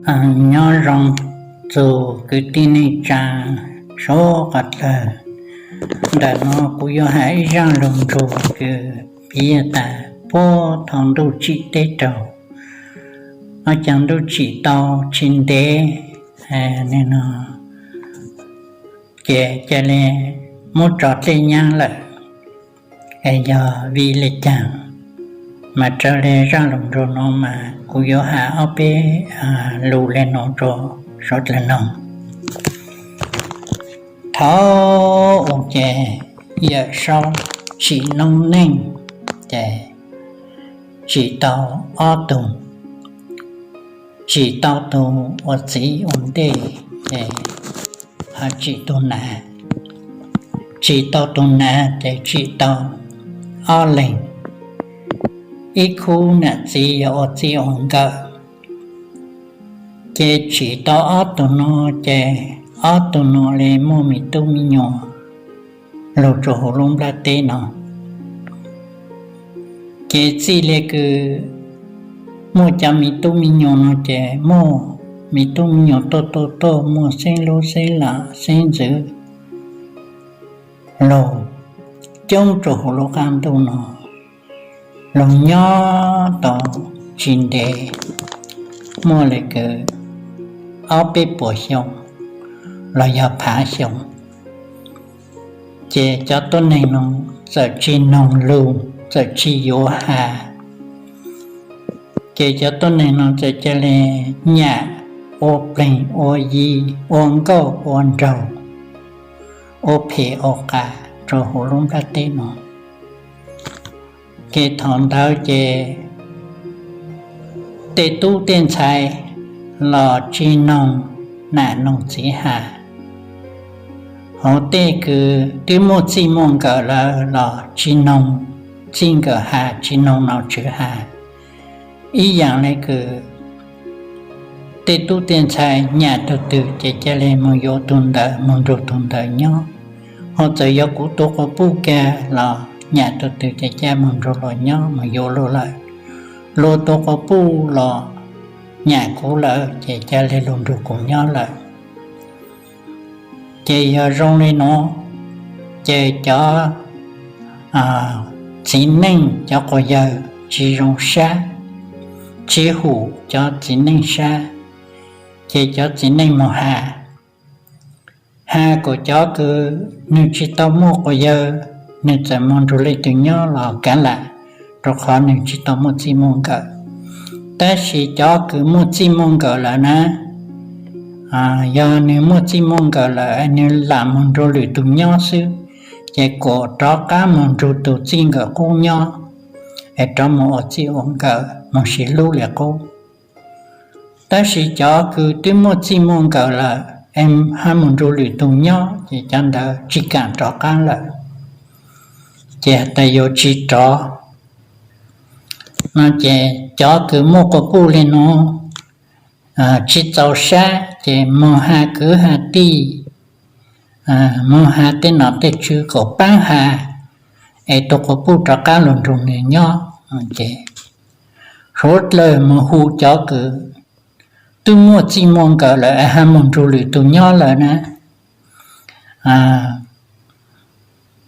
Nyob zoo txug kwv tij neej tsaa suav qhov dlawg. Ntawm nuav kuv yuav has ib zaaj lug nrug kws piav tas puag thaus ntuj tsim teb raug, ob caag ntuj tsim tau tsis ntev, ces ca le muab tso dlej nyab lawm. Es yog vim le caag mas raws le zaaj lug nrug nuav mas kuv yuav has ob peb lus le nuav rua suav dlawg noog. Thaus ub ces Yawm Saub tsim noob neej, ces tsim tau ob tug, tsim tau tug ua txiv ua ntej, ces ho tsim tug nav. Tsim tau tug nav ces tsim tau ob leeg, ib khub nam txiv yog ua txij ua nkawm. Ces tsim tau ob tug nuav ces ob tug nuav le muaj me tub me nyuam lug rua huv lub nplaj teb no. Ces txij le kws muaj cov me tub me nyuam no ces muaj me tub me nyuam tuaj tuaj tuaj, muaj xeeb lub xeeb lam xeeb ntxwv lug coob rua huv lub qaab ntuj no, lug nyob tau tsis ntev, muaj le kws ob peb puas xyoo los yog phav xyoo. Ces cov tuab neeg no txawm tsis noog lug, txawm tsis yuav has, ces cov tuab neeg no txawm ca le nyam ua pleeg ua yi, ua nkauj ua nraug, ua phem ua qas rua huv lub nplaj teb no. Ces thaus ntawd ces tej tub tej ntxhais los tsis noog nam noog txiv has, hauv tej kws twb muaj txij muaj nkawm lawm los tsis noog txij nkawm has, tsis noog nom tswv has. Ib yaam le kws tej tub tej ntxhais nyam tug twg ces ca le moog yuav tug ntawd moog nrug tug ntawd nyob. Ho txawm yog kuv tua quas puj kag los nyam tug twg ces ca moog nrug luas nyob, moog yuav luas lawm. Luas tua quas puj los nyam kuv lawm ces ca le lug nrug kuv nyob lawm. Ces yog zoo le nuav, ces cov txiv neej cov quas yawg tsis zoo sab, tsis hum cov txiv neej sab, ces cov txiv neej moog has, has kuas cov kws nwg tsis tau muaj quas yawg, nwg txawm moog nrug leej twg nyob los kav lam, rua qhov nwg tsis tau muaj txij muaj nkawm. Tab sis cov kws muaj txij muaj nkawm lawm na, yog nwg muaj txij muaj nkawm lawm nwg lam moog nrug lwm tug nyob xwb, ces kuas rov qab moog nrug tug txij nkawm qub nyob, es rov moog ua txij ua nkawm moog sib hlub le qub. Tab sis cov kws twb muaj txij muaj nkawm lawm es hab moog nrug lwm tug nyob ces cov ntawd tsis kaam rov qab lawm, ces has tas yuav tsis rov. No ces cov kws muaj quas puj le nuav, tsis txaus sab ces moog has kwv has tij, moog has tej nom tej tswv kom paab has, es tug quas puj rov qab lug nrug nwg nyob. Ces suav dlawg moog hu cov kws twb muaj txij muaj nkawm lawm es hab moog nrug lwm tug nyob lawm na,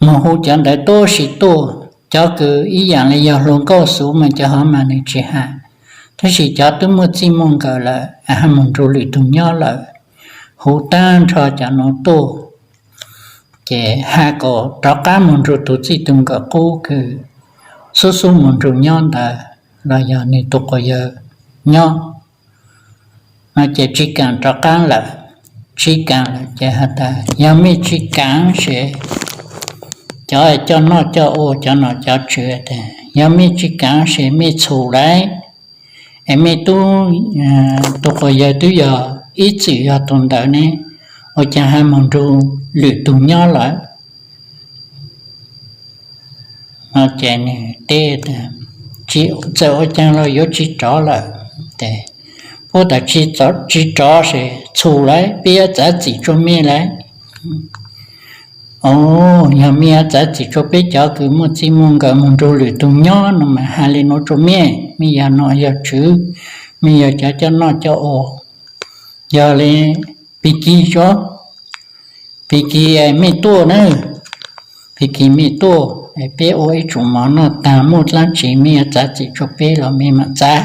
moog hu cov ntawd tuab si tuaj. Cov kws ib yaam le yog hluas nkauj xuv mas cov hov mas nwg tsis has, tab sis cov twb muaj txij muaj nkawm lawm es hab moog nrug lwm tug nyob lawm, hu taag nrho cov nuav tuaj, ces has kom rov qab moog nrug tug txij tug nkawm qub kws xub xub moog nrug nyob ntawd los yog nwg tug quas yawg nyob. No ces tsis kaam rov qab lawm. Tsis kaam lawm ces has tas yog mej tsis kaam ces, cov coj noj coj ua cov nom cov tswv tas yog mej tsis kaam ces mej txhum lawm, es mej tub, tug quas yawg twb yog ib txwm yog tug ntawd ne, ua caag hab moog nrug lwm tug nyob lawm. No ces nwg teb tas, txawm ua caag los yuav tsis rov lawm. Puab tas tsis rov ces txhum lawm, peb yuav txav txim tsua mej lawm. O, yog mej yuav txav txim tsua peb cov kws muaj txij muaj nkawm moog nrug lwm tug nyob no mas has le nuav tsua mej, mej yog nom yog tswv, mej yog cov coj noj coj ua. Yog li, pig kig tso, pig kig mej tuaj na, pig kig mej tuaj, peb ua ib tsum mov noj taag, muaj dlaab tsi mej yuav txav txim rua peb los mej maam txav.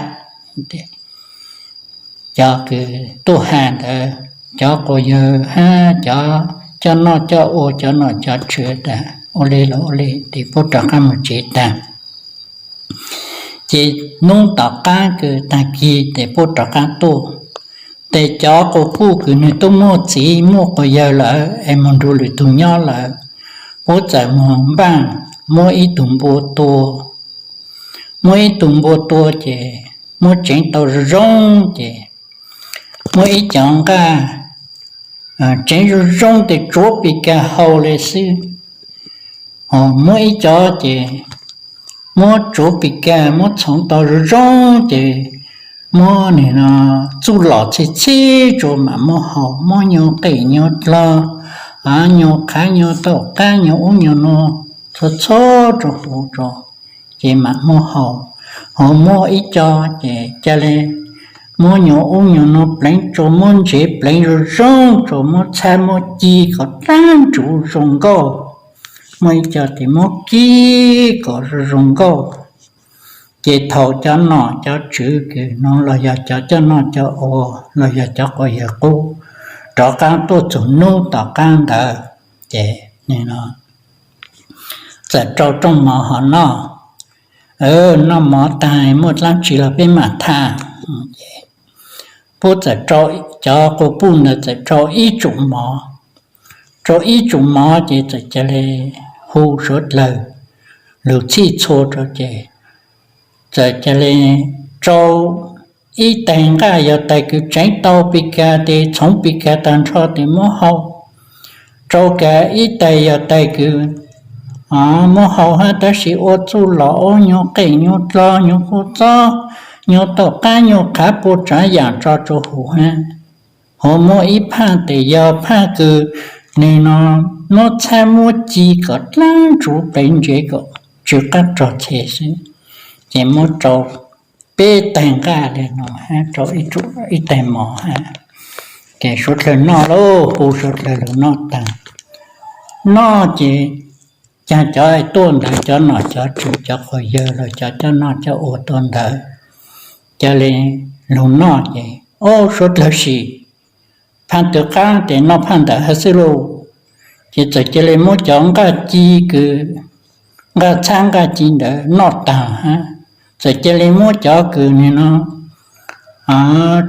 Cov kws tuaj has ntawd, cov quas yawg hab cov coj noj coj ua, cov nom cov tswv tas ua le los ua le tes puab rov qaab moog tsev taag. Ces nub tom qaab kws taag kig tes puab rov qaab tuaj. Tes cov quas puj kws nwg tub muaj txiv muaj quas yawg lawm es moog nrug lwm tug nyob lawm, puab txawm moog npaaj muab ib tug npua tua. Muab ib tug npua tua ces muab tseev tau zoo zoo ces muab ib cov nqaj tseev zoo zoo tes tsuav pis kas hau le xwb. Ho muab ib cov ces muab tsuav pis kas muab txhoov tau zoo zoo ces muab nwg no txuj lom txhij txhij rua maam muab hau, muab nyuag qej nyuag dlog, nyuag qhav nyuag taum qaab nyuag ub nyuag nuav txhua txhua rua huv rua ces maam muab hau. Ho muab ib co ces ca le muab nyuag ub nyuag nuav pleev rua, muab ntsev pleev zoo zoo rua, muab txhab muab ci kom dlaab ntsuv zoo nkauj. Muab ib co tes muab kib kom zoo zoo nkauj. Ces thaum cov nom cov tswv kws no los yog cov coj noj coj ua los yog cov quas yawg qub rov qaab tuaj txug nub tom qaab ntawd ces txawm rau rooj mov hov noj. Noj mov taag muaj dlaab tsi los peb maam tham. Puab txawm rau, cov quas puj ntawd txawm rau ib tsum mov, rau ib tsum mov ces txawm ca le hu suav dlawg lug txhij txhua rua ces txawm ca le rau ib tais nqaj, yog tais kws tseev tau pis kas tes txhoov pis kas taag nrho tes muab hau. Rau kav ib tais yog tais kws muab hau hab tab sis ua txuj lom ua nyuag qej nyuag dlog nyuag kua txob nyuag taum qaab nyuag qhav pua tsaav yaam tso rua huv hab. Ho muab ib phaaj tes yog phaaj kws nwg no muab txhab muab ci kom dlaab ntsuv pleev ntsev kom tsw qaab rog txhe xwb, ces muab rau peb tais nqaj le no hab rau ib tais mov hab. Ces suav dlawg noj lauj, hu suav dlawg lug noj taag. Noj ces caag cov tuaj ntawd cov nom cov tswv cov quas yawg los cov coj noj coj ua tuaj ntawd ca le lug noj ces ob suav dlawg sim phaaj tw qaab tes noj phaaj ntawd hab xwb lauj. Ces txawm ca le muab cov nqaj ci kws, nqaj txhab nqaj ci ntawd noj taag hab, txawm ca le muab cov kws nwg no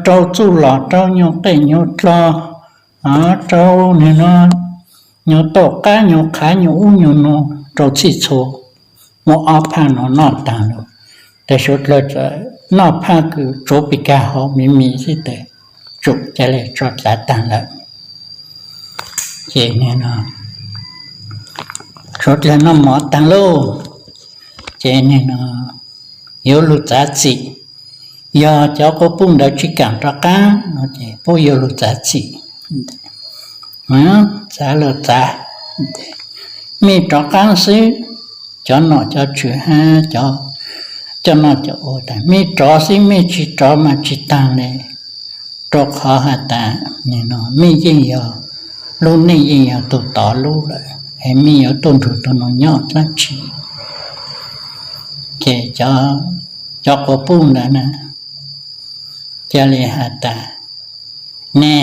rau txuj lom rau nyuag qej nyuag dlog, rau nwg no nyuag taum qaab nyuag qhav nyuag ub nyuag nuav rau txhij txhua, muab ob phaaj no noj taag lawm. Tes suav dlawg noj phaaj kws tsuav pis kas hau miv miv xwb tes tsum ca le tso dlaav taag lawm. Ces suav dlawg noj mov taag lauj, ces nwg no yuav lug txav txim. Yog cov quas puj ntawd tsi kaam rov qaab no ces puab yuav lug txav txim. Txav los txav, mej rov qaab xwb. Cov nom cov tswv hab cov coj noj coj ua tas mej rov xwb, mej tsi rov mas tsi taag le, rau qhov has tas mej yeej yog, lub neej yeej yog tug tod lub lawm es mej yuav tuaj nrug tug nuav nyob dlaab tsi. Ces cov quas puj ntawd na ca le has tas, ne,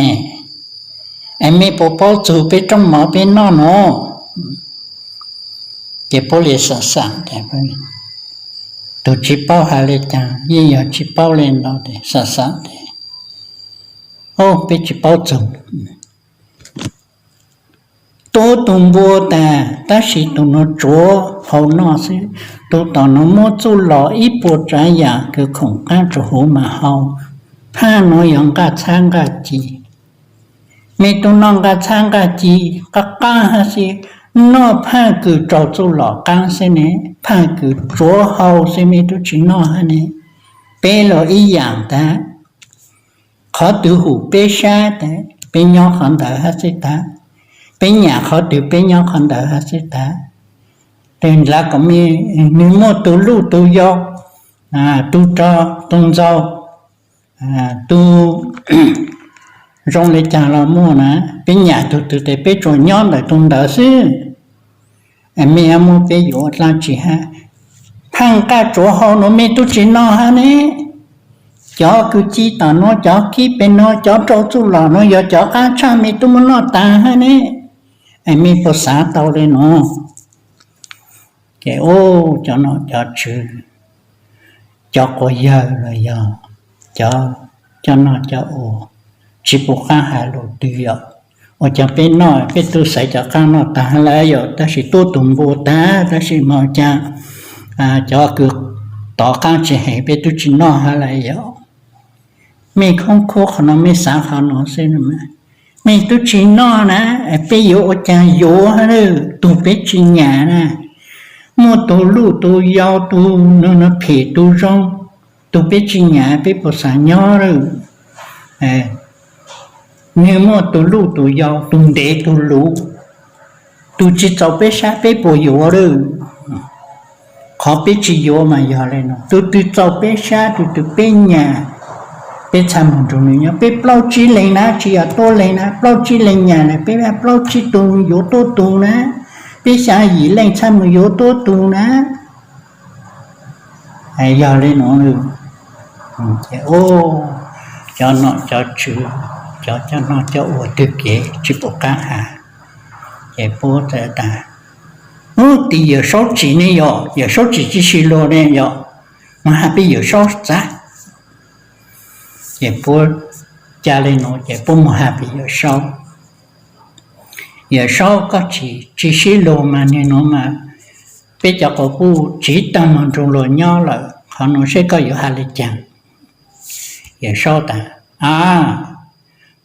es mej puas paub txug peb rooj mov peb noj nuav? Ces puab le xam xam tas, tug tsi paub has le caag, yeej yog tsi paub le ntawd, xam xam tas, o, peb tsi paub txug. Tub tug npua tas tab sis tug nuav tsuav hau noj xwb, tug tom nuav muab txuj lom ib puas tsaav yaam kws khoom qaab rua huv mas hau. Phaaj nuav yog nqaj txhab nqaj ci. Mej tub noj nqaj txhab nqaj ci qab qab hab xwb, noj phaaj kws rau txuj lom qaab xwb ne, phaaj kws tsuav hau xwb mej tub tsi noj hab ne. Peb los ib yaam tas, qhov twg hum peb sab tas peb nyob qhov ntawd hab xwb tas, peb nyam qhov twg peb nyob qhov ntawd hab xwb tas. Tes nrag kom mej, nwg muaj tug luj tug yau, tug rog tug ntxaug, tug zoo li cas los muaj na, peb nyam tug twg tes peb tsuas nyob ntawm tus ntawd xwb. Mej muab peb yuav dlaab tsi hab? Phaaj nqaj tsuav hau nuav mej tub tsi noj hab ne? Cov kwv ci tom nuav, cov kib peg nuav, cov rau txuj lom nuav yog cov qaab tshaj mej tub muab noj taag hab ne? Es mej puas xaav tau le nuav? Ces ub, cov nom cov tswv, cov quas yawg los yog cov coj noj coj ua, tsi pum qaab has lug twg yom. Ua caag peb noj peb tub xaiv cov qaab noj taag hab lawm yom, tab sis tuab tug npua taag, tab sis mas ua caag cov kws tov qaab tsi heev peb tub tsi noj hab lawm yom. Mej khoob khuab qhov nuav, mej xaav qhov nuav xwb. Mej tub tsi noj na, peb yuav ua caag yuav hab, tug peb tsi nyam na. Muaj tug luj tug yau, tug phem tug zoo, tug peb tsi nyam peb puas xaav nyob lawm? Nwg muaj tug luj tug yau, tug ntev tug luv, tug tsi txaus peb sab peb puas yuav lawm? Qhov peb tsi yuav mas yog le nuav, tug twg txaus peb sab, tug twg peb nyam, peb txhaj moog nrug nwg nyob. Peb plaub tsib leeg na, tsi yog tuab leeg na, plaub tsib leeg nyam na, peb plaub tsib tug yuav tuab tug na, peb xyaa yim leej txhaj moog yuav tuab tug na. Yog le nuav, cov nom cov tswv, cov coj noj coj ua twg kev tsi pum qaab has. Ces puab tas, ub, tim Yawm Saub tsim ne yom, Yawm Saub tsim tsi si luag ne yom, moog has peb Yawm Saub txav. Ces puab ca le nuav ces puab moog has peb Yawm Saub. Yawm Saub, koj tsim tsi sib luag mas nwg nuav mas peb cov quas puj tsiv taag moog nrug luag nyob lawm, qhov nuav seb koj yuav has le caag? Yawm Saub tas, a,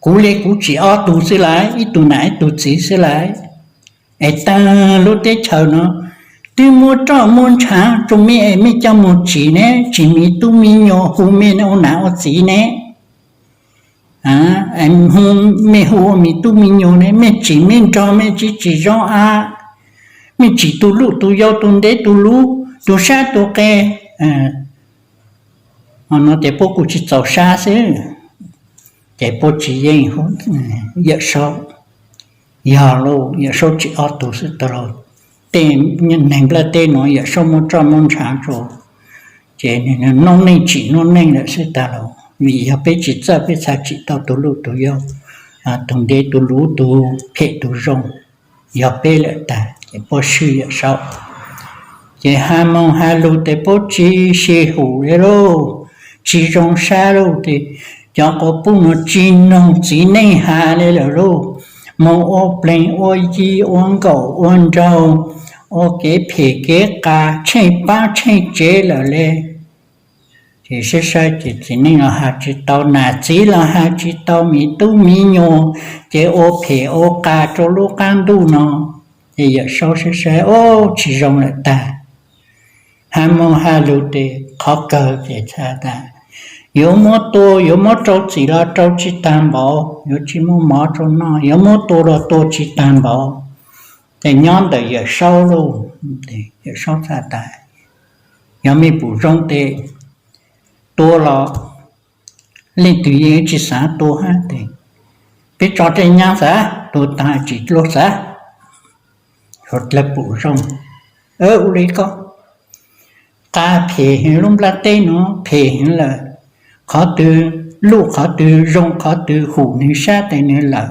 kuv le kuv tsim ob tug xwb lawm, ib tug nam ib tug txiv xwb lawm. Es taag lub teb chaws nuav twb muab roj muab ntshaav rua mej es mej coj moog tsim ne, tsim miv tub miv nyuas hu mej ua nam ua txiv ne, hu, mej hu ua miv tub miv nyuas ne, mej tsim mej nrog mej tsi tsim zoo a, mej tsim tug luj tug yau, tug ntev tug luv, tug sab tug qe. Nuav ces puab kuj tsi txaus sab xwb, ces puab tsi yeej Yawm Saub. Yog lauj, Yawm Saub tsim ob tug xwb tag lauj. Tej neeg nplaj teb nuav Yawm Saub muab roj muab ntshaav rua, ces nwg noob neej tsim noob neej lawm xwb tag lauj. Vim yog peb tsi txawj peb txhaj tsim tau tug luj tug yau, tug ntev tug luv, tug phem tug zoo, yog peb lawm tag, ces puab swb Yawm Saub. Ces has moog has lug tes puab tsi sib hum le lauj, tsi zoo sab lauj, tes cov quas puj nuav tsi noog txiv neej has le lawm lauj. Moog ua pleeg ua yi ua nkaum ua nraug, ua kev phem kev qas tsheej paab tsheej tsev lawm le. Ces saib saib ces txiv neej los has tsi tau, nam txiv los has tsi tau, miv tub miv nyuas ces ua phem ua qas rua lub qaab ntuj no. Ces Yawm Saub saib saib, ub, tsi zoo lawm tag. Has moog has lug tes qhov kawg ces txhad tas, yuav muab tua yuav muab rau txim los rau tsi taag npaum, yuav tsi muaj mov rau noj, yuav muab tua los tua tsi taag npaum. Ces nyob ntawm Yawm Saub lauj, Yawm Saub txhad tas, yog mej pum zoo tes tua los leej twg yeej tsi xaav tua hab tes, peb tso dlej nyab xav, tua taag tsim dluag xav. Suav dlawg pum zoo, ua le koj, qas phem heev, lub nplaj teb nuav phem heev lawm. Qhov twg luj qhov twg zoo, qhov twg hum nwg sab tes nwg lawm.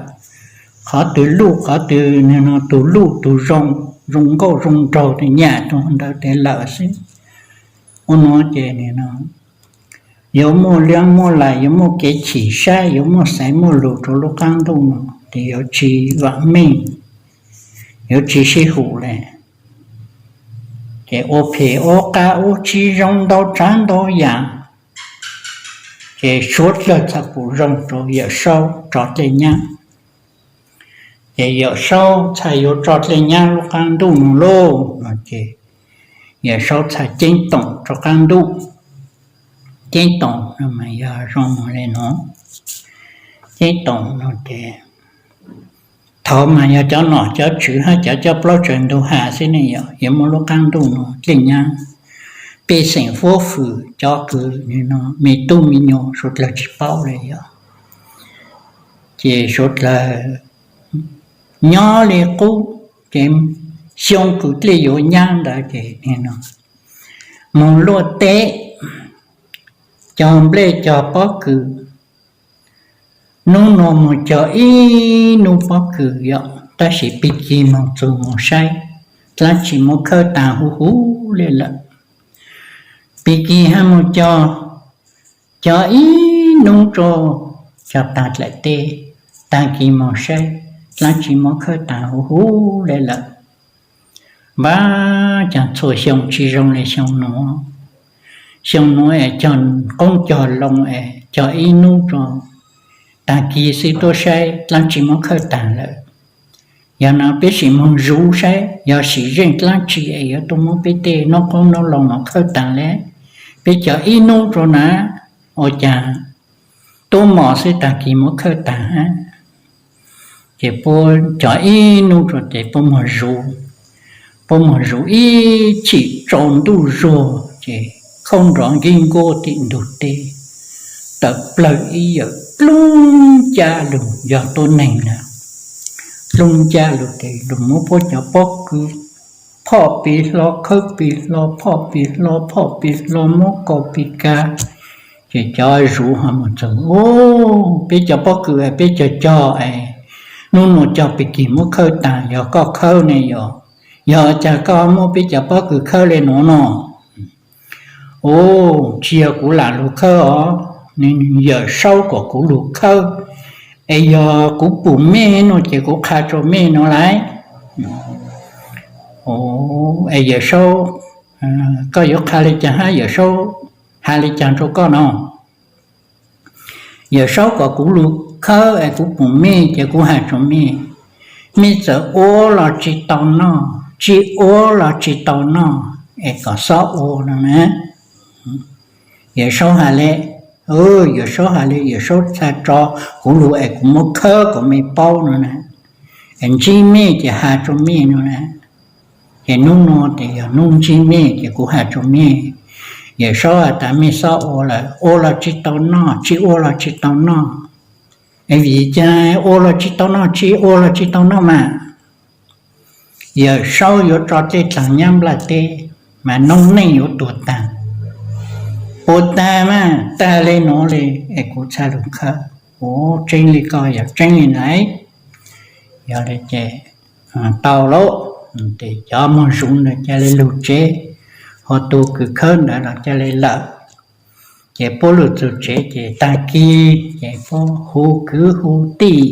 Qhov twg luj qhov twg nwg no, tug luj tug zoo, zoo nkauj zoo nraug tes nyam tug ntawd tes lawm xwb. Ua nuav ces nwg no yuav muaj liab muaj lais, yuav muaj kev chim sab, yuav muaj xaiv muaj lug rua lub qaab ntuj no, tes yuav tsi vam meej, yuav tsi sib hum le. Ces ua phem ua qas ua tsi zoo ntau tsav ntau yaam. Ces suav dlawg txhad pum zoo rua Yawm Saub tso dlej nyab. Ces Yawm Saub txhad yuav tso dlej nyab lub qaab ntuj no lauj, no ces Yawm Saub txhad ceeb toom rua qaab ntuj. Ceeb toom no mas yog zoo le nuav. Ceeb toom no ces thaud mas yog cov nom cov tswv hab cov coj plaub tsaws ntug has xwb ne yom, yuav muaj lub qaab ntuj no dlej nyab. Pej xeem huab hwm cov kws no me tub me nyuam suav dlawg tsi paub le yom. Ces suav dlawg nyob li qub, ces xyoo kws dlej yuav nyab ntawd ces moog luaj teb, cog nplej cog pob kws. Nub nua moog cog ib nub pob kws yom, tab sis pig kig moog txug moog saib, dlaab tsi muab khawb taag huv huv le lawm. Pig kig hab moog cog, cog ib nub rua, cog taag dlaim teb, taag kig moog saib, dlaab tsi muab khawb taag huv huv le lawm. Npaab, caag txhua xyoo tsi zoo le xyoo nuav. Xyoo nuav es cog qoob cog loo es cog ib nub rua, taag kig xwb tuaj saib dlaab tsi muab khawb taag lawm. Yog no peb sim moog zuv saib yog sim zeej dlaab tsi es yuav tuaj muab peb tej nub qoob nub loo no khawb taag le. Peb cog ib nub rua na, ua caag tub mos xwb taag kig muab khawb taag hab. Ces puab cog ib nub rua ces puab moog zuv, puab moog zuv ib chim tsaus ntuj zuag ces khaub nrov nkig nkuab tim ntug teb, tawm plawg ib yawm dlub ncaj lug yog tuab neeg na. Dlub ncaj lug ces lug muab puab cov pob kws phoj pig hlo khawb pig hlo phoj pig hlo phoj pig hlo muab kaus pig kag. Ces cov zuv ho moog txug, peb cov pob kws peb cog cog es nub nua cog pig kig muab khawb taag, yog koj khawb ne yog, yog caag koj muab peb cov pob kws khawb le nuav no? Tsi yog kuv lam lug khawb os, nwg yawm saub kom kuv lug khawb, es yog kuv pum mej no ces kuv qha rua mej no lauj. Es yawm saub, koj yuav qha le caag hab yawm saub has le caag rua koj no? Yawm saub kom kuv lug khawb es kuv pum mej ces kuv has rua mej, mej txawm ua los tsi tau noj, tsi ua los tsi tau noj, es kom xob ua no na. Yawm saub has le, yawm saub has le, yawm saub txha tso kuv lug es kuv muab khawb kom mej paub no na. Es ntsib mej ces has rua mej no na. Ces nub nua tes yog nub ntsib mej ces kuv has rua mej, yawm saub has tas mej xob ua lawm, ua los tsi tau noj, tsi ua los tsi tau noj. Es vim caag ua los tsi tau noj, tsi ua los tsi tau noj mas? Yawm saub yuav tso dlej dlaag nyab nplaj teb, mas noob neej yuav tuag taag. Puas taag mas? Taag le nuav le, es kuv txha lug khawb. Ua tseeb le koj, yog tseeb le na, yog le ces tau lauj. Ces cov moog zuv ntawd ca le lug tsev, ho tug kws khawb ntawd los ca le lawm. Ces puab lug txug tsev ces taag kig ces puab hu kwv hu tij,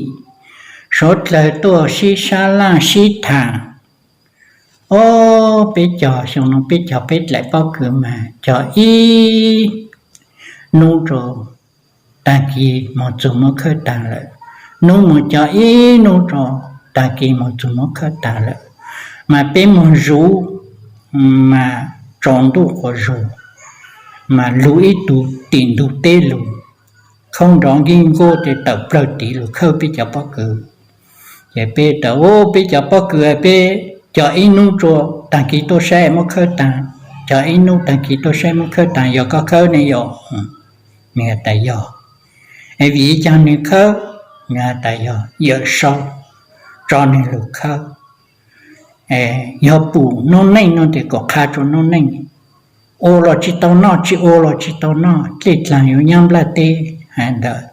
suav dlawg tuaj sib sab laj sib thaam. Ob, peb cog xyoo no peb cog peb dlaim pob kws mas cog ib nub rua, taag kig moog txug muab khawb taag lawm. Nub moog cog ib nub rua, taag kig moog txug muab khawb taag lawm. Mas peb moog zuv, mas tsaus ntuj quas zug, mas lug ib tug tim ntug teb lug, khaub nrov nkig nkuab tes tawm plawg tiv lug khawb peb cov pob kws. Ces peb tas, peb cov pob kws peb cog ib nub rua, taag kig tuaj saib muab khawb taag, cog ib nub taag kig tuaj saib muab khawb taag, yog koj khawb ne yog? Nwg has tas yog. Es vim caag nwg khawb? Nwg has tas yog yawm saub tso nwg lug khawb. Yog pum noob neej no tes kom qha rua noob neej, ua los tsi tau noj, tsi ua los tsi tau noj, dlej dlaag yuav nyab nplaj teb has ntawd.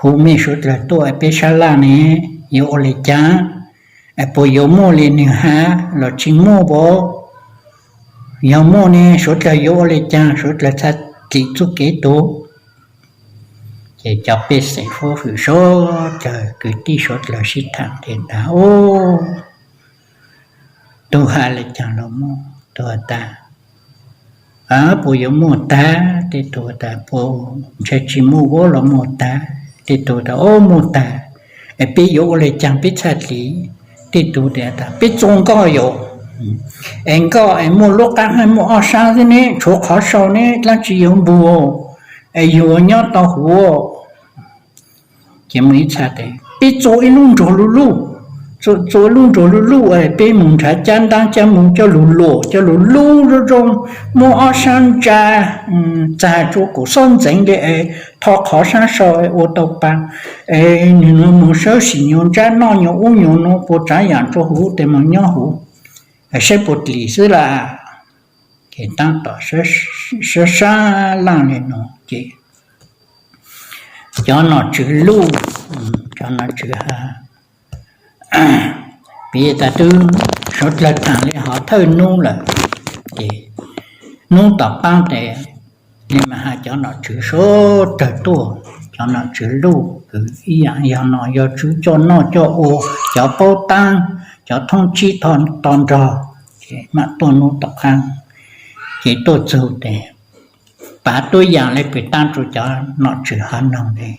Hu mej suav dlawg tuaj peb sab laj ne, yuav ua le caag? Puas yuav muaj le nwg has los tsi muaj as? Yog muaj ne suav dlawg yuav ua le caag, suav dlawg txhaj dim txuj kev tug? Ces cov pej xeem huab hwm suav dlawg kwv tij suav dlawg sib thaam tes tas, tug has le caag los muaj? Tug has tas, puas yuav muaj tag? Tej tug tas, puas ntshai tsi muaj as los muaj tag? Tej tug tas, o, muaj tag, es peb yuav ua le caag peb txhaj dim? Tej tug tas, peb txua nkoj yom, es nkoj es muaj lub qab hab muaj ob sab xwb ne, tshuav qhov sau ne, dlaab tsi yuav npug, es yuav nyob tau huv. Ces muaj ib txha tas, peb txua ib lub nruag luj luj, txua lub nruas luj luj, peb mus nrhav cab ntaab cab moos coj lug luam coj lug lub zoo zoo, muab ob saab ntsa txag tsua kuas xob ntxeev le, tho qhov saab sau ua tau paa, nwg nuav moog sawb sim nyuas ntsab noj nyuas ub nyuas nuav puas tsaav yaam tsua huv tes moog nyob huv saib puas dlim xwb lawm. Ces taab tom sab sab laaj le nuav ces cov nom tswv luj, cov nom tswv has, piv tas twb suav dlawg taag le hov thawj nub lawm, ces nub tom qaab tes le mas has cov nom tswv suav dlawg tuaj, cov nom tswv luj kws ib yaam yog nom yog tswv coj noj coj ua, cov paub taab, cov thoob tsib to nrog, ces maam tuaj nub tom qaab, ces tuaj txug tes pav tuab yaam le pem taab rua cov nom tswv hov noog le,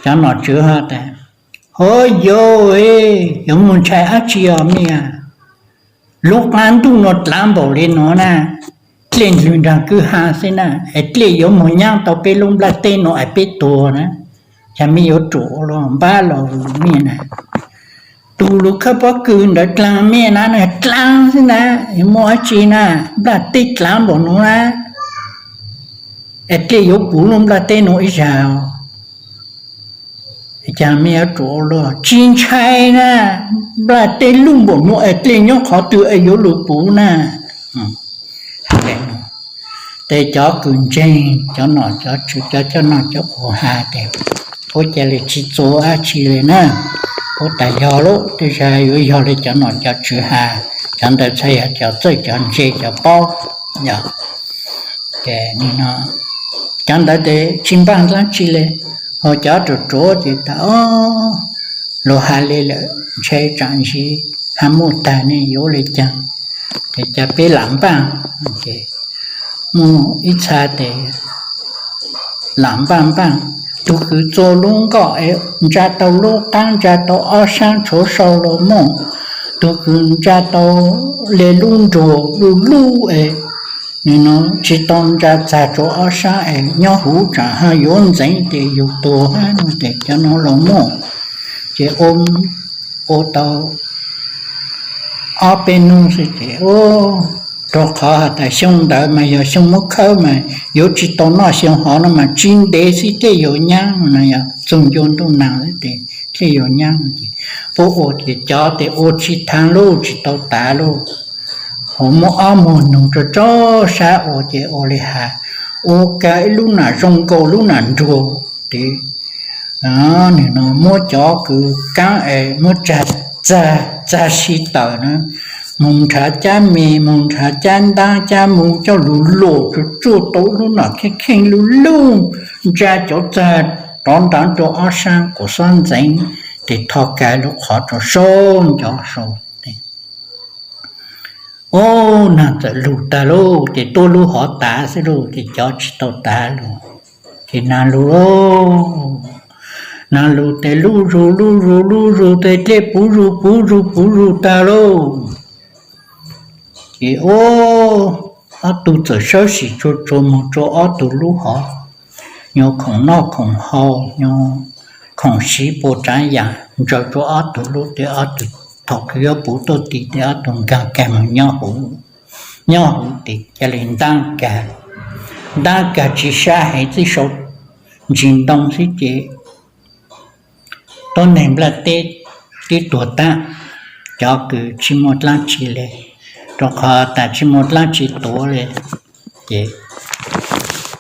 cov nom tswv hov tas, Hov yog, yuav moog ntshai dlaab tsi os miaj? Lub qaab ntuj nuav dlaav npaum le nuav na, dlej ndlwg nraag kwj ha xwb na, es dlej yuav moog nyaab tau peb lub nplaj teb nuav es peb tuag na, cas mej yuav ruam los npab los miaj na? Tug lug khawb pob kws ntawd dlaag miaj na, dlaag xwb na, muaj dlaab tsi na, nplaj teb dlaav npaum nuav na, es dlej yuav puv lub nplaj teb nuav ib zag, cas mej yuav ruam los? Tsi ntshai na, nplaj teb luj npaum nuav es dlej nyob qhov twg es yuav lug puv na? Tes cov kws ntseeg cov nom cov tswv cov coj noj coj ua has tes, puab ca le tsi txua dlaab tsi le na, puab tas yog lawm, tej zag yuav yog le cov nom cov tswv has, cov ntawd txhaj yog cov txawj cov ntse cov paub. Ces cov ntawd tes tsi npaaj dlaab tsi le, ho cov ruam ruam ces tas, O, lug has le lawm, ntshai tsaam ntshai, has muaj tag ne yuav le caag, ces ca peb lam npaaj. Muaj ib txha tes lam npaaj npaaj, tug kws txua lub nkoj es ntsa tau lub qaab ntsa tau ob saab tshuav sau los muaj, tug kws ntsa tau le lub nruas luj luj es nws nuav tsi tau ntsa txag tsua ob saab es nyob huv tsaam hab yuav ntxeev tes yug tuag hab no tes cov nuav los muaj. Ces ua tau ob peb nub xwb ces, rua qhov has tas xyoo ntawd mas yog xyoo muab khawb mas yuav tsi tau noj, xyoo hov no mas tsi ntev xwb dlej yuav nyaab no, yog txug ncua ntuj nag xwb tes dlej yuav nyaab no ces puab ua ces cov tes ua tsi thaag lauj, tsi tau tav lauj. Ho muab ob muag noog rua tsob sab ua ces ua le has, ua kag ib lub nam zoo nkaus lub nam nruag tes, nws no muab cov kws kaab es muab tsa txag, txag si tawm na, moog nrhav cab me, moog nrhav cab ntaab cab moos coj lug luam tsuag tsuag tau lub nam kheej kheej luj luj, ntsa cov txag rov nrad rua ob saab quas xob ntxeev, tes tho kag lub qhov rua sau nco sau tes, O, nag txawm lug tag lauj, ces tuab lub hov tav xwb lauj, ces cov tsi tau tav lauj. Ces nag lug, nag lug tes lub zug lub zug lub zug tes dlej puv zug puv zug puv zug tag lauj. Ces, o, ob tug txawm sawb sim tsuag tsuag moog rua ob tug lub hov, nyuas khoom noj khoom haus, nyuas khoom siv puas tsaav yaam ntsaws rua ob tug lub tes, ob tug thaum kws yuav puv tuaj ti tes ob tug nkaag kag moog nyob huv, nyob huv tes ca le ntaab kag, ntaab kag tsi sab heev, txij sau ntsis ntoo xwb ces tuab neeg nplaj teb twb tuag taab, cov kws tsi muaj dlaab tsi le, rua qhov tas tsi muaj dlaab tsi tuav le, ces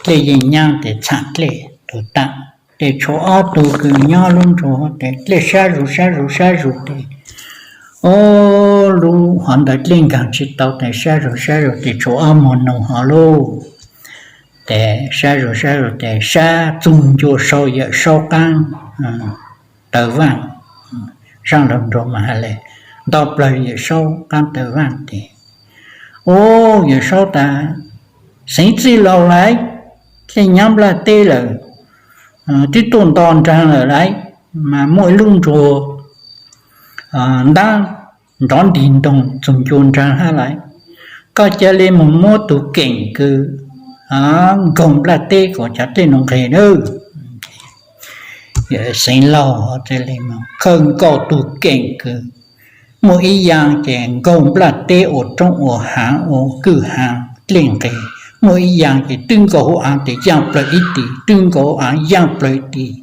dlej yeej nyaab tes txhaam dlej tuag taab. Tes tshuav ob tug kws nyob lub nruag tes dlej sab zug sab zug sab zug tes, o, lub hov ntawd dlej nkaag tsi tau tes sab zug sab zug tes tshuav ob muag noog hov lauj. Tes sab zug sab zug tes sab txug ncua sau Yawm Saub qaab taw vaaj, zaaj lug nruag mas has le ntau plawg Yawm Saub qaab taw vaaj tes, o, Yawm Saub tas, Xeev Txwj Laug laiv, dlej nyaab nplaj teb lawm, twb tuaj nto nraag lawm laiv, mas muaj ib lub nruag ntaab nrov ntig ntoog txug ncua nraag hab laiv. Koj ca le moog muab tug keem kws nkaug nplaj teb kom cov dlej nuav nqeg nawb. Xeev Laug ca le moog khawb nkaug tug keem kws Muaj ib yaam ces nkaug nplaj teb ua roob ua haav ua kwj haav dlej nqes, muaj ib yaam ces twb nkaug hauv av tes yaaj plawg ib tis, twb nkaug hauv av yaaj plawg ib tis.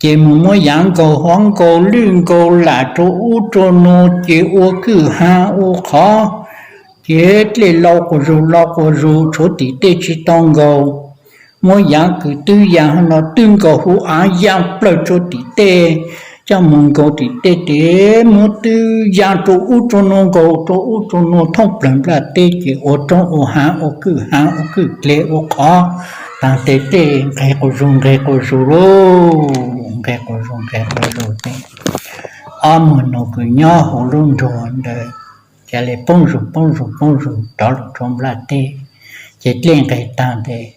Ces mus muab yaav nkaug hov nkaug lwj nkaug lam rua ub rua nuav ces ua kwj haav ua qhov, ces dlej lau quas zug lau quas zug tshuav tim tej tsi tau nkaug. Muab yaav kws twb yaaj hov no twb nkaug hauv av yaaj plawg rua tim tej, coj mus nkaug tim tej tes muab twb yaaj rua ub rua nuav nkaug rua ub rua nuav thoob plawg nplaj teb ces ua roob ua haav ua kwj haav ua kwj dlej ua qhov, taag tes tej nqeg quas zug nqeg quas zug lauj, nqeg quas zug nqeg quas zug tes ob muag nus kws nyob huv lub nruag ntawd ca le poob zug poob zug poob zug rov lug rua nplaj teb, ces dlej nqeg taag tes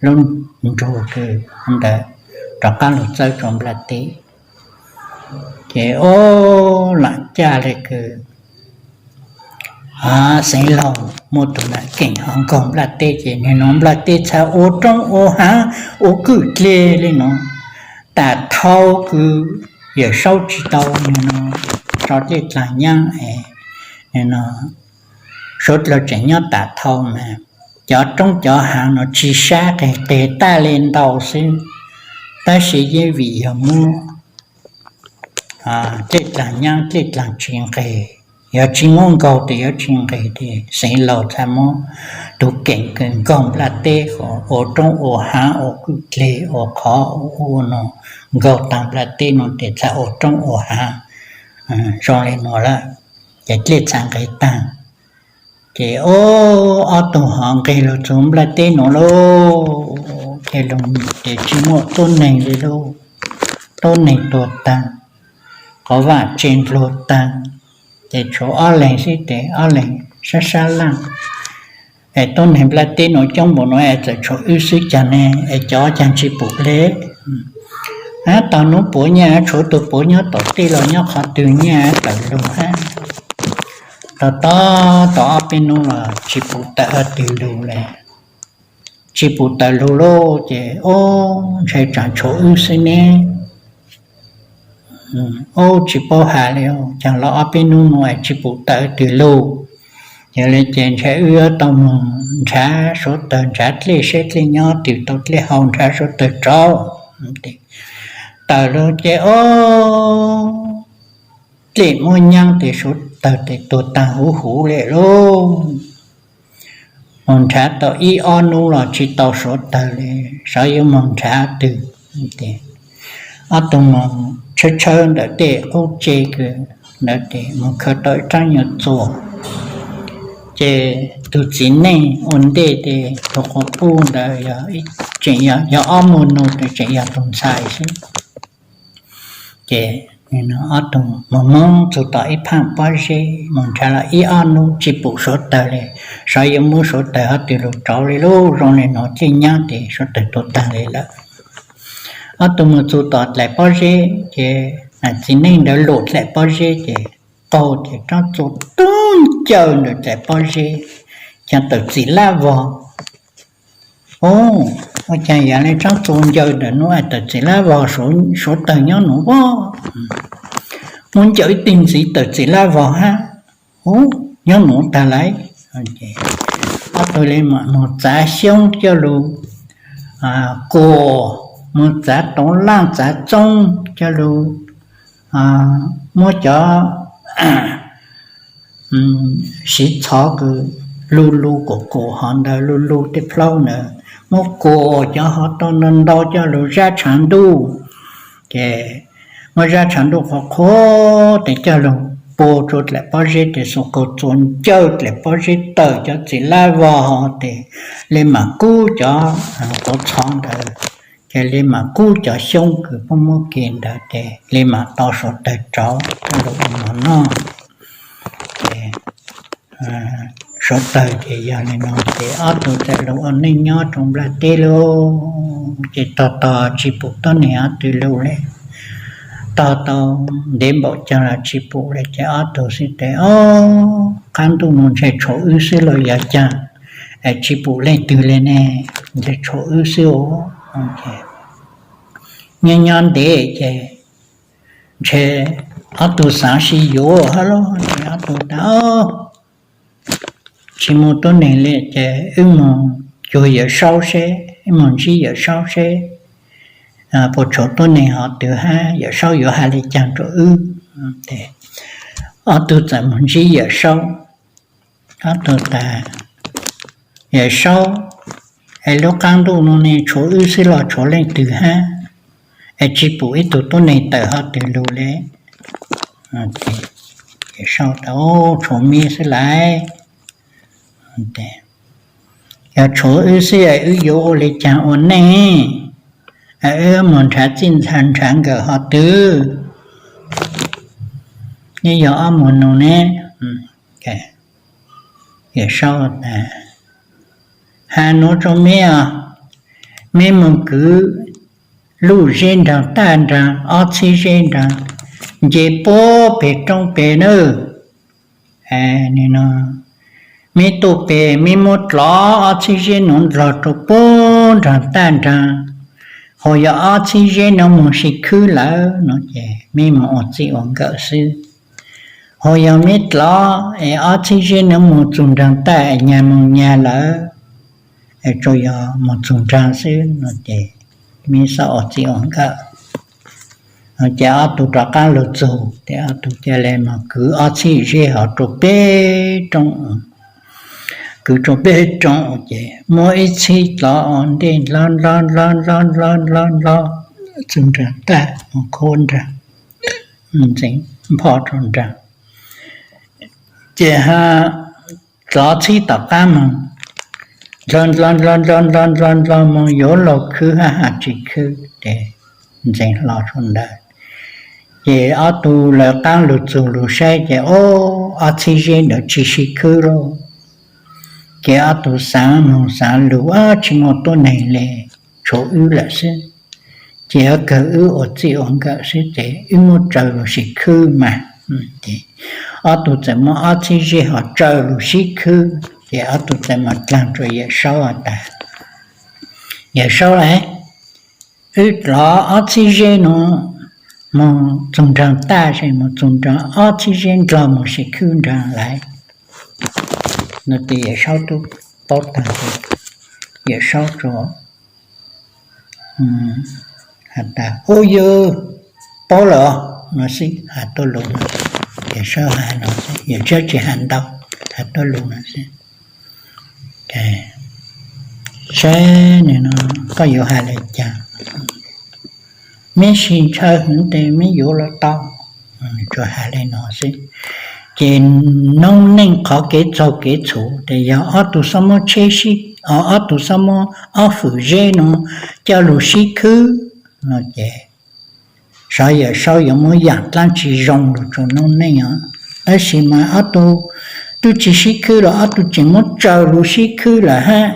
lub nruag kws ntawd rov qaab lug txawb rua nplaj teb. Ces ob lam caj le kws xeev laug muaj tug nam keem hov nkaug nplaj teb ces nwg nua nplaj teb txhaj ua roob ua haav ua kwj dlej le nuav, tam thau kws Yawm Saub tsi tau nwg nua tso dlej dlaag nyaab es nwg nua suav dlawg tseem nyob tam thau mas cov roob cov haav nua tsi sab qig qig taj le ntau xwb, tab sis yeej vim yog muab dlej dlaag nyaab dlej dlaag tsi nqeg, yog tsi muab nkaug tes yuav tsi nqeg tes xeev laug txhaj muab tug keem kws nkaug nplaj teb ua roob ua haav ua kwj dlej ua qhov ua ua nua, nkaug taag nplaj teb nua tes txhaj ua roob ua haav zoo le nua lawm, ces dlej txhaj nqeg taag. Ces ob tug hov nqeg lug txug nplaj teb nua lauj, ces lug ces tsi muaj tuab neeg le lauj, tuab neeg tuag taag, qhov vaaj tse ndluag taag, ces tshuav ob leeg xwb tes ob leeg sab sab laaj. Es tuab neeg nplaj teb nua coob npaum nua es txawm tshuav wb xwb caag ne, es cov caag tsi pum le. Ab, tog nub puav nyaj tshuav tug puav nyob tom tej los nyob qhov twg nyaj tawm lug hab. Tog tog tau ob peb nub los tsi pum tawm twg lug le, tsi pum tawm lug lauj, ces ob ntshe tsaam tshuav wb xwb ne. Ob tsi paub has le, caag los ob peb nub nua tsi pum tawm twg lug. Yog le ces ntshe wb yuav tau moog nrhav suav tawg nrhav dlej saib dlej nyob twg tau dlej hau nrhav suav tawg rauv. Tawm lug ces ob dlej muab nyaab tes suav tawg tes tuag taag huv huv le lauj. Moog nrhav tau ib ob nub los tsi tau suav tawg le, xyov yuav moog nrhav twg. Ob tug moog tshawb tshawb ntawm tej qub tse kws ntawd tes moog khaws tau ib rab nyuag txuas. Ces tug txiv neej ua ntej tes tug quas puj ntawd tseem yog ob muag nus tes tseem yog tug ntxhais xwb. Ces ob tug moog moog txug tom ib phaaj pob zeb, moog nrhav los ib ob nub tsi pum suav tawg le, xyov yuav muab suav tawg hov twg lug rauv le lauj, zoo le nuav dlej nyaab tes suav tawg tuag taag le lawm. Ob tug moog txug tom dlaim pob zeb ces txiv neej ntawd lum dlaim pob zeb ces qaug ces rab txuas tub ncaws ntawm dlaim pob zeb, caag tawm txim lab vog. Ua caag yav le rab txuas ncaws ntawm nub es tawm txim lab vog, suav tawg nyob nuav vog. Muab ncaws ib teg ntxiv tawm txim lab vog hab, nyob nuav taag lawm. Ob tug le moog txav xyoob coj lug kuas, moog txav tauv laj txav txoob coj lug, muab cov siv txhov kws lu lu kuas kuas hov ntawd, lu lu tej plaub ntawd, muab kuas cov hov tau ntau ntau coj lug zab tshav ntuj. Ces muab zab tshav ntuj qhuav qhuav tes coj lug pua rua dlaim pob zeb tes xuas kaus txuas ncaws dlaim pob zeb tawm cov txim lab vog tes le maam kub cov quav txhov ntawd, ces le maam kub cov xyoob kws puab muab ke ntawd tes le maam tau suav tawg rauv coj lug ua mov noj. Ces suav tawg ces yog le nuav ces ob tug txawm lug ua neej nyob rua nplaj teb lauj. Ces tog tog tsi pum tuab neeg ob tug lug le, tog tau ntev npaum caag los tsi pum le ces ob tug xwb tes, Ob, qab ntuj nuav ntshe tshuav wb xwb los yog caag es tsi pum leej twg le ne, ntshe tshuav wb xwb os. Nyob nyob ntev ces ntshe ob tug xaav sib yuav hab los, ob tug tas, tsis muaj tuab neeg le ces wb mus cuag Yawm Saub seb, wb mus ntsib Yawm Saub seb puas tshuav tuab neeg hov twg hab Yawm Saub yuav has le caag rua wb. Ob tug txawm mus ntsib Yawm Saub, ob tug tas, Yawm Saub, es lub qaab ntuj nuav ne tshuav wb xwb los tshuav leej twg hab? Es tsis pum ib tug tuab neeg tawm hov twg lug le. Yawm Saub tas, tshuav meb xwb laiv. Yog tshuav wb xwb wb yuav ua le caag ua neej? Wb mus nrhav txij nrhav nkawm hov twg? Neb yog ob muag nug ne. Yawm Saub tas, has nuav rua meb os, meb mus kwv luj zeb nraag taj nraag ob txhib zeb nraag, nce puag peg roob peg nawb. Meb tuaj peg meb muab dlov ob txhib zeb nuav ndlog rua puag nraag taj nraag, hos yog ob txhib zeb nuav moog sib khwb lawm no ces meb moog ua txij ua nkawm xwb. Hos yog meb dlov es ob txhib zeb nuav moog txug nraag taj nyag moog nyag lawm, tsuas yog moog txug nraag xwb no ces meb xob ua txij ua nkawm. Ces ob tug rov qaab lug txug ces ob tug ca le moog kwv ob txhib zeb hov rua peg roob. Kwv rua peg roob ces muab ib txhib dlov ua ntej ndlog ndlog ndlog ndlog ndlog ndlog ndlog txug nraag taj moog khuab nraag, ntxeev npho rua nraag. Ces dlov txhib tom qaab moog, ndlog ndlog ndlog ndlog ndlog ndlog ndlog moog yuav luag khwb hab has tsis khwb ces ntxeev hlo rua ntawd. Ces ob tug lawv qaab lug txug lug saib ces ob txhib zeb ntawd tsis sib khwb lauj. Ces ob tug xaav moog xaav lug, tsis muaj tuab neeg le, tshuav wb lawm xwb. Ces yuav kawg wb ua txij ua nkawm xwb ces wb muab tsaws lug sib khwb mas. Ob tug txawm muab ob txhib zeb hov tsaws lug sib khwb ces ob tug txawm moog dlaag rua Yawm Saub tas, Yawm Saub laiv, wb dlov ob txhib zeb nuav moog txug nraag taj es moog txug nraag ob txhib zeb ndlog moog sib khwb nraag laiv. No ces Yawm Saub tub paub taag, Yawm Saub tsuas has tas, Ub, yawg paub lawm os, no xwb, has tuab lug no. Yawm Saub has no xwb, Yawm Saub tsis has ntau, has tuab lug no xwb. Saib nwg no, koj yuav has le caag? Meb sib ntshaw hwv tes meb yuav los tau. Tsuas has le no xwb. Ces noob neej qhov kev txaug kev txhum tes yog ob tug xob muab tsheb sib, ob tug xob muab ob fwm zeb no coj lug sib khwb no ces xyov Yawm Saub yuav muab yaam dlaab tsi zoo lug rua noob neej os. Tab sis mas ob tug twb tsis sib khwb los ob tug tseem muab tsaws lug sib khwb lawm hab.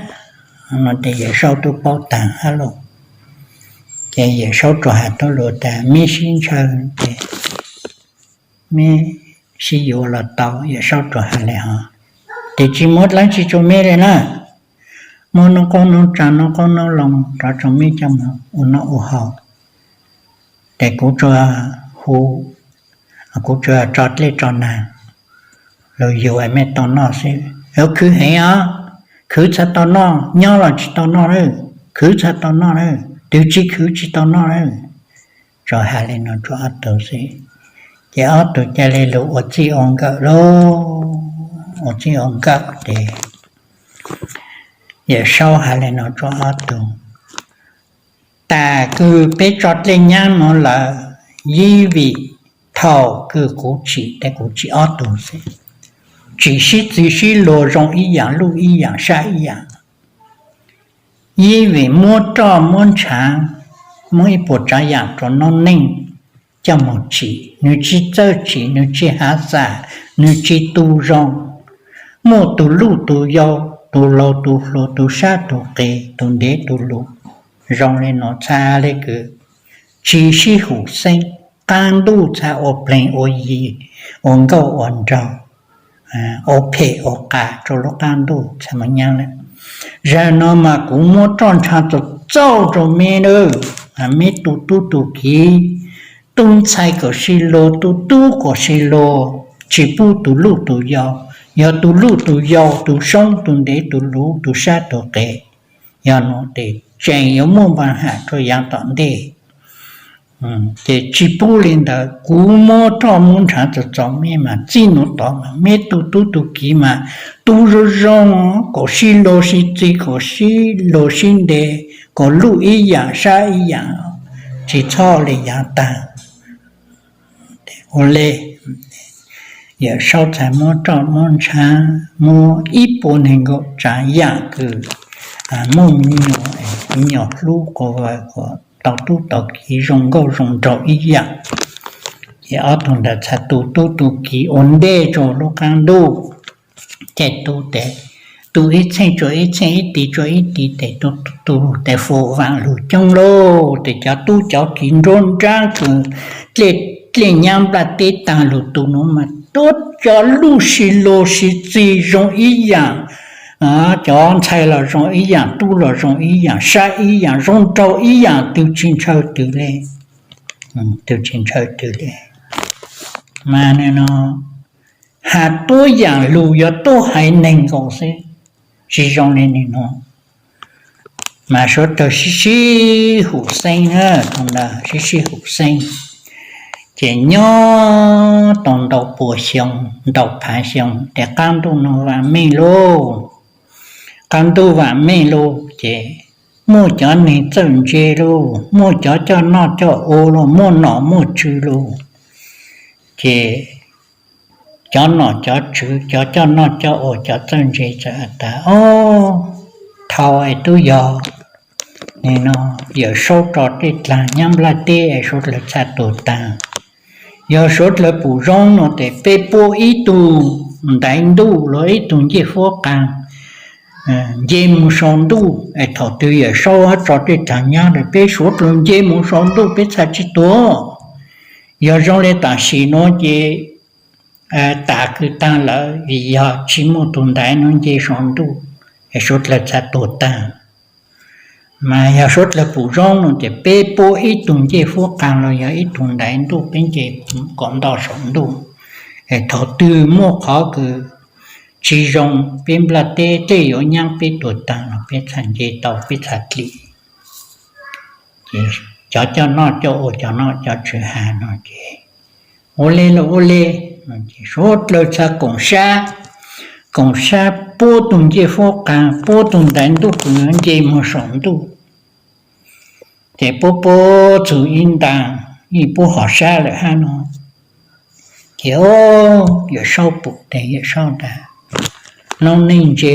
No ces Yawm Saub tub paub taag hab lauj. Ces Yawm Saub tsuas has tuab lug tas, Meb sib ntshaw tes meb sib yuav los tau. Yawm Saub tsuas has le hov, Tes tsis muab dlaab tsi tsua meb le na. Muab noob qoob noob tsaa noob qoob noob loo rov tsua meb coj moog ua noj ua haus. Tes kuv tsuas hu, kuv tsuas tso dlej tso naag lug yug mej tau noj xwb. Yuav khwv heev os, khwv txhaj tau noj, nyob los tsis tau noj lawm, khwv txhaj tau noj lawm, twg tsis khwv tsis tau noj lawm. Tsuas has le no rua ob tug xwb. Ces ob tug ca le lug ua txij ua nkawm lauj. Ua txij ua nkawm ces Yawm Saub has le no rua ob tug, Tas kws peb tso dlej nyaab nuav lawm, ib vim thaum kws kuv tsim tes kuv tsim ob tug xwb, tsim sib txwv sib luag zoo ib yaam, luj ib yaam, sab ib yaam. Ib vim muab roj muab ntshaav, muab ib puas tsaav yaam rua noob neej coj moog tsim, nwg tsis txawj tsim, nwg tsis hav xam, nwg tsis tu zoo. Muaj tug luj tug yau, tug laug tug hluas, tug sab tug qis, tug ntev tug lus, zoo le nuav txha le kws tsis sib hum xeeb, qaab ntuj txha ua pleeg ua yi, ua nkauj ua nraug, ua phem ua qas rua lub qaab ntuj txha muaj nyaab lawm. Zag no mas kuv muab roj ntsha txaus txauj rua meb nawb, meb tu tub tu kiv, tus ntxhais kom sib luag, tus tub kom sib luag, tsis pub tus luj tus yau. Yog tus luj tus yau, tus soob tus ntev, tus luv tus sab tus qes, yog nuav tes tseem yuav muaj npa ham rua yaav tom ntej. Ces tsis pub li ntawd, kuv muab roj muab ntshav txom txom me mas txij nuav tod mas meb tug tub tug kiv mas tu zoo zoo, kom sib luag sib txig, kom sib luag sib ntev, kom luj ib yaam sab ib yaam, tsis txhob li yaav taag. Ua le, Yawm Saub txhad muab roj muab ntshav, muab ib puas neeg nkaum tsaav yaam kws muaj me nyuam, me nyuam hlub quas vaws, tau tub tau kiv zoo nkauj zoo nraug ib yaam. Ces ob tug ntawd txhad tu tub tu kiv ua ntej rua lub qaab ntuj. Ces tu tes, tu ib txheej tsua ib txheej, ib tis tsua ib tis tes, tu tu tes fum vaam lug coob lauj. Tes cov tub cov kiv nruab nraab kws dlej nyab nplaj teb taag lug tu nuav mas tuab cov luj sib luag sib txig zoo ib yaam. Cov ntxhais los zoo ib yaam, tub los zoo ib yaam, sab ib yaam, zoo nraug ib yaam, tws tsis ntshaw tws le. Tws tsis ntshaw tws le. Mas nwg no, has tuab yaam lug yuav tuab haiv neeg nkaus xwb, tsis zoo li nwg no. Mas suav dlawg sib sib hum xeeb, sib sib hum xeeb. Ces nyob tau ntau puas xyoo, ntau phaav xyoo, tes qaab ntuj no vaam meej lauj. Qaab ntuj vaam meej lauj, ces muaj cov neeg txawj ntse lauj, muaj cov coj noj coj ua lauj, muaj nom muaj tswv lauj. Ces cov nom cov tswv, cov coj noj coj ua, cov txawj ntse txawm has tas, Ob, thaus es tub yog, nim no Yawm Saub tso tej dlaag nyab nplaj teb es suav dlawg txhad tuag taag. Yog suav dlawg pum zoo no tes peb puab ib tug ntaiv ntuj los ib tug ncej huab qaa nce moog sau ntuj, es thaum twg Yawm Saub tso tej dlaag nyab lawm peb suav dlawg nce moog sau ntuj peb txhad tsi tuag. Yog zoo le tam sim nuav ces tas kws taag lawm, vim yog tsi muaj tug ntaiv nuav nce sau ntuj, es suav dlawg txhad tuag taag. Mas yog suav dlawg pum zoo no ces peb puab ib tug ncej huab qaa los yog ib tug ntaiv ntuj peb nce kom nto saum ntuj. Es thaum twg muaj qhov kws tsi zoo, peb nplaj teb dlej yuav nyab peb tuag taag los peb txhad nce tau peb txhad dlim. Ces cov coj noj coj ua, cov nom cov tswv has no ces ua le los ua le, suav dlawg txhad koom sab, koom sab puab tug ncej huab qaa, puab tug ntaiv ntuj kws nce moog saum ntuj. Ces puab puab txug ib ntaag, ib puab hom sab lawm hab no. Ces Yawm Saub pum tes Yawm Saub tas, Noob neej ntse,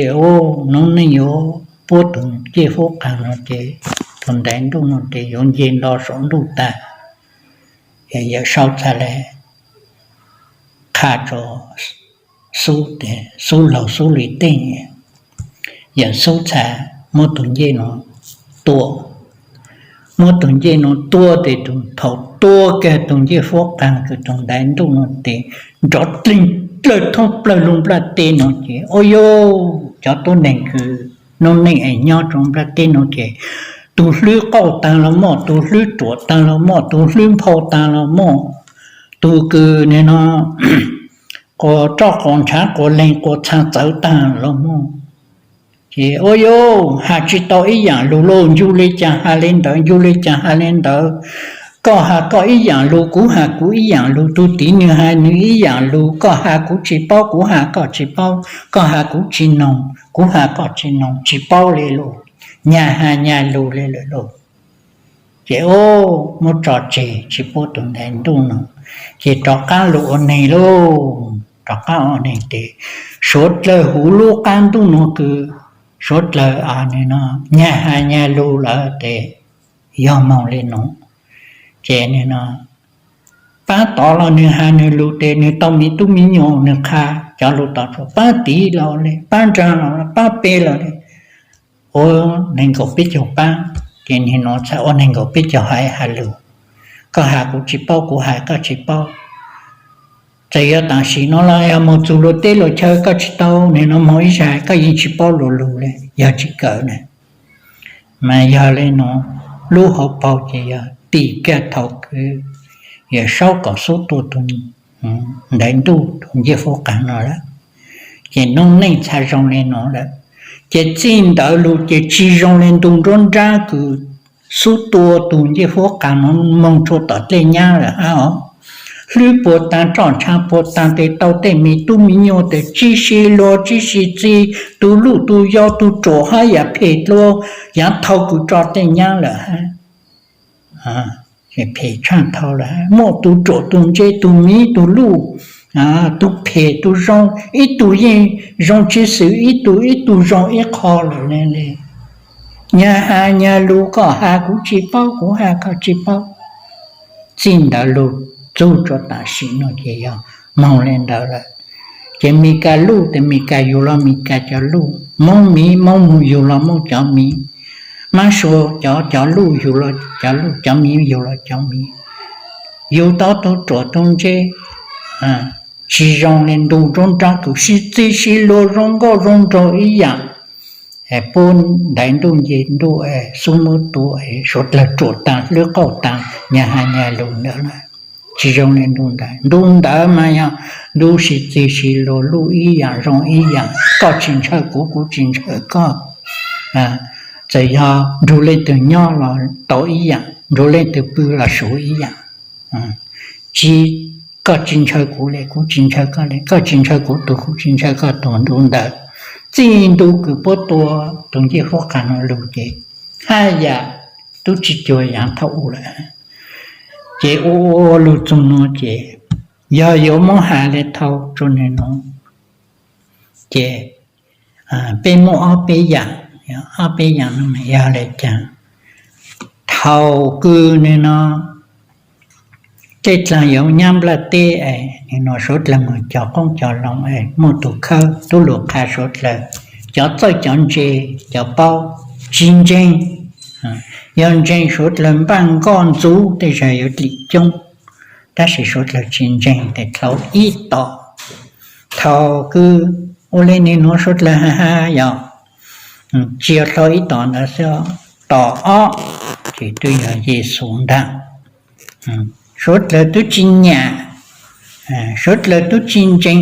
noob neej yuav puab tug ncej huab qaa no ces tug ntaiv ntuj no ces yuav nce nto saum ntuj taag. Yawm Saub txhad le qha rua Xub, Xub laug Xub Lis Teej, Yawm Xub txhad muab tug ncej no tua. Muab tug ncej no tua tes thaum tua kiag tug ncej huab qaa kws tug ntaiv ntuj no tes nrov dleeg dlawg thoob plawg lub nplaj teb no ces, ua yuj, cov tuab neeg kws noob neej es nyob rua nplaj teb no ces tug hlwb qauj taag los muaj, tug hlwb ruam taag los muaj, tug hlwb nphau taag los muaj, tug kws nim no quas roj quas ntshav quas leeg quas txhaa txawv taag los muaj. Ces ua yuj, has tsi tau ib yaam lug lauj, ncu le caag has le ntawd, ncu le caag has le ntawd. Koj has koj ib yaam lug, kuv has kuv ib yaam lug, tug tid nwg has nwg ib yaam lug, koj has kuv tsi paub, kuv has koj tsi paub, koj has kuv tsi noog, kuv has koj tsi noog, tsi paub le lauj. Nyag has nyag lug le lawm lauj. Ces muab tso tseg tsi pub tug ntaiv ntuj no, ces rov qaab lug ua neeg lauj. Rov qaab ua neeg tes suav dlawg huv lub qaab ntuj no kws suav dlawg nyag has nyag lug lawm tes yog moog le nuav. Ces nim no paab tod los nwg has nwg lug tes nwg tau me tub me nyuam nwg qha cov lug tod tsua, paab tid los le, paab nraag los le, paab peb los le. Ua neeg nkaum peb caug paab, ces nim no txhad ua neeg nkaum peb caug haiv has lug. Koj has kuv tsi paub, kuv has koj tsi paub. Txawm yog tam sim no los yog moog txug luag teb luag chaw koj tsi tau, nim no moog ib zag koj yeej tsi paub luag lug le, yog tsi kawm na. Mas yog le nuav, lub hauv paug ces yog tim kag thaum kws Yawm Saub kom xub tua tus ntaiv ntuj tus ncej huab qas no lawm. Ces noob neej txha zoo li no lawm, ces txij ntawd lug ces tsis zoo li ntu nruab nrab kws xub tua tus ncej huab qas no moog tsua tom dlej nyab lawm hab os. Hlwb puag taag, roj ntsha puag taag, tes tau tej me tub me nyuam tes tsi si luag tsi si txig, tug luj tug yau tug ruam hab yam phem dlua, yaav thau kws tso dlej nyab lawm hab. Phem tshaj thau lawm, muaj tug ruam tug ntse, tug miv tug luj, tug phem tug zoo, ib tug yeej zoo tsi xwm ib tug, ib tug zoo ib qho lawm le. Nyag has nyag lug, koj has kuv tsi paub, kuv has koj tsi paub. Txij ntawd lug txug rua tam sim no ces yog moog le ntawd lawm. Ces Meskas luj tes Meskas yug los Meskas cov luj, Moob miv, Moob mus yug los Moob cov miv, Mab Sua cov, cov luj yug los cov luj, cov miv yug los cov miv. Yug tau tug ruam tug ntse tsi zoo le ntu nruab nrab kws sib txig sib luag zoo nkauj zoo nraug ib yaam. Puab ntaiv ntuj nce ntuj, xub muab tua, suav dlawg ruam taag hlwb qauj taag, nyag has nyag lug ntawd lawm. Tsi zoo le ntu ntawd, ntu ntawd mas yog ntu sib txig sib luag, luj ib yaam zoo ib yaam, koj tsi ntshaw kuv, kuv tsi ntshaw koj. Txawm yog nrug leej twg nyob los tau ib yaam, nrug leej twg pw los suav ib yaam. Tsi, koj tsi ntshaw kuv le, kuv tsi ntshaw koj le, koj tsi ntshaw kuv tug, kuv tsi ntshaw koj tug. Ntu ntawd, txij ntu kws puab tua tus ncej huab qas no lug ces haj yam tub tsi cuag yaav thaum u lawm. Ces ua ua lug txug nuav ces yog yuav muab has le thau rua nwg nuav ces peb muaj ob peb yaam, ob peb yaam no mas yog le caag. Thaum kws nwg no tej dlaag yuav nyab nplaj teb es nwg no suav dlawg moog cog qoob cog loo es muaj tug khawb tub lug qha suav dlawg cov txawj cov ntse, cov paub tsi ntseeg. Yog ntseeg suav dlawg npaaj nkoj ntxuv tej zag yuav dlim coob, tab sis suav dlawg tsi ntseeg tes dlhau ib tom. Thaum kws ua le nwg nuav suav dlawg has has yog tsi yog dlhau ib tom ntawd xwb, tom ob ces twb yog Yexus ntaag. Suav dlawg tub tsi nyam, suav dlawg tub tsi ntseeg,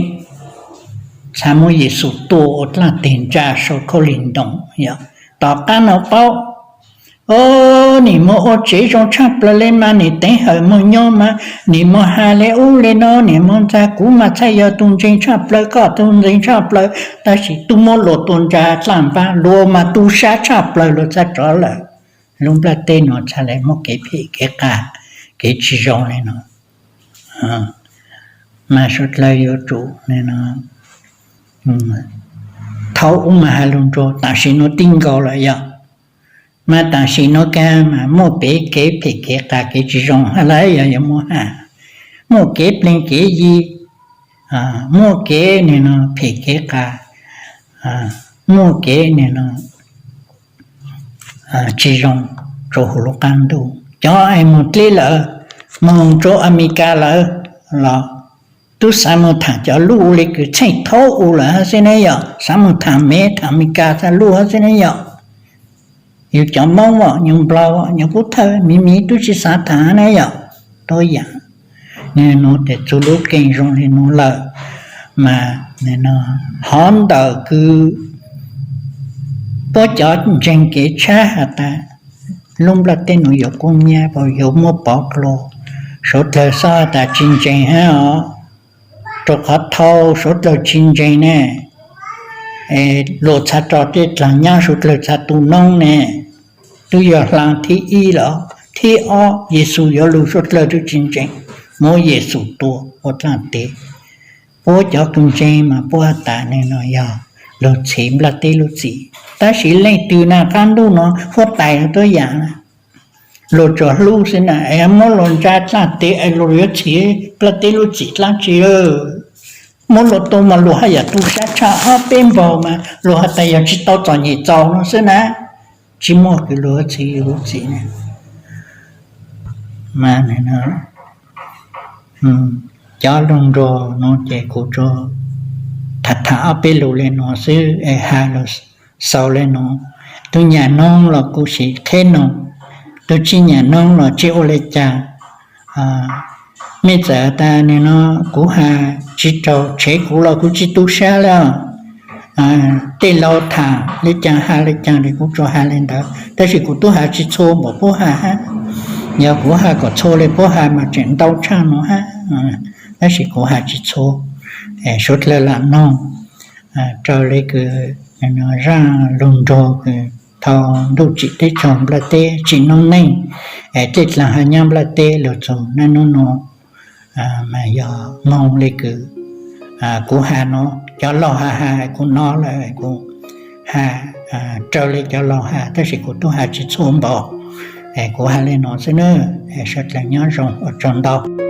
txhad muab Yexus tua ua dlaaj teg ntsa sau khaub lig ntoos yog. Tom qaab no paub, o, nim moog ua tsev zoo tshaj plawg le mas, nim teev hawm moog nyob mas, nim moog has le ub le no, nim moog ntxag kuv mas txhaj yog tug ntseeg tshaj plawg, koj tug ntseeg tshaj plawg, tab sis tub muab luag tua ntsa dlaaj npaab, luag mas tu sab tshaj plawg luag txhaj rov lawm. Lub nplaj teb nuav txhad le muaj kev phem kev qas, kev tsi zoo le nuav. Mas suav dlawg yuav tsum thaum ub mas has lug nrug tam sim nuav ti nkaus lawm yog, mas tam sim nuav kag mas muaj pem kev phem kev qas kev tsi zoo hab lawm yog yuav muab has, muaj kev pleeg kev yi, muaj kev nwg no phem kev qas, muaj kev nwg no tsi zoo rua huv lub qaab ntuj. Cov es moog dleb lawm, moog rua Amelikas lawm los tub xaav moog thaam cov luj ua le kws txheej thaub u lawm hab xwb ne yog, xaav moog thaam Mev thaam Amelikas txhaj luj hab xwb ne yog. Yug cov Moob os, yug Nplog os, yug Pub Thawj, miv miv tub tsi xaav thaam ne yog. Tuab yaam, nwg nuav tes txug lub keej zoo le nuav lawm, mas hov ntawm kws puab cov ntseeg kev tshab has tas lub nplaj teb nuav yuav kub nyab, yuav muab pov dlua, suav dlawg xob has tas tsi ntseeg hab os, rua qhov thaud suav dlawg tsi ntseeg ne, luag txhad rua tej dlaag nyab, suav dlawg txhad tu noob ne, twb yog hlaa thib ib lawm. Thib ob Yexus yuav lug suav dlawg tub tsi ntseeg, muab Yexus tua ua dlaaj teb. Puab cov kws ntseeg mas puab has tas nwg no yog lug txhiv nplaj teb lub txim, tab sis leej twg na qaab ntuj nuav huab tais tuab yaam na, luag tsuas hlub xwb na, es muab luag ntsa dlaaj teb es luag yuav txhiv nplaj teb lub txim dlaab tsi? Muab luag tua mas luag haj yam tu sab tshaj ob peb npaug mas luag has tas yog tsi tau txom nyem txaus no xwb na, tsi muaj kws luag txhiv lub txim ne. Mas cov lug nrug nuav ces kuv tsuas tham tham ob peb lug le nuav xwb es has lug xaus le nuav. Tug nyam noog los kuv sim qheb noog, tug tsi nyam noog los tsi ua le caag. Mej txawm tas nim no kuv has tsis raug tshev kuv los kuv tsis tu sab lawm. Tej laus tham le caag has le caag li kuv tsuas has le ntawd, tab sis kuv tub has tsis txhua npaum puab has hab. Yog kuv has kom txhua le puab has mas tseem ntau tshaj no hab, tab sis kuv has tsis txhua. Suav dlawg lam noog raws le kws zaaj lug nrug kws thaus ntuj tsim teb tsaug nplaj teb tsim noob neej, tej dlaag hab nyab nplaj teb lug txug naj nub nua, mas yog moog le kws kuv has no, cov laug has has kuv nov lawm kuv has raws le cov laug has, tab sis kuv tub has tsis txhua npaum. Kuv has le no xwb nawb, sawv dlawg nyob zoo, ua tsaug ntau.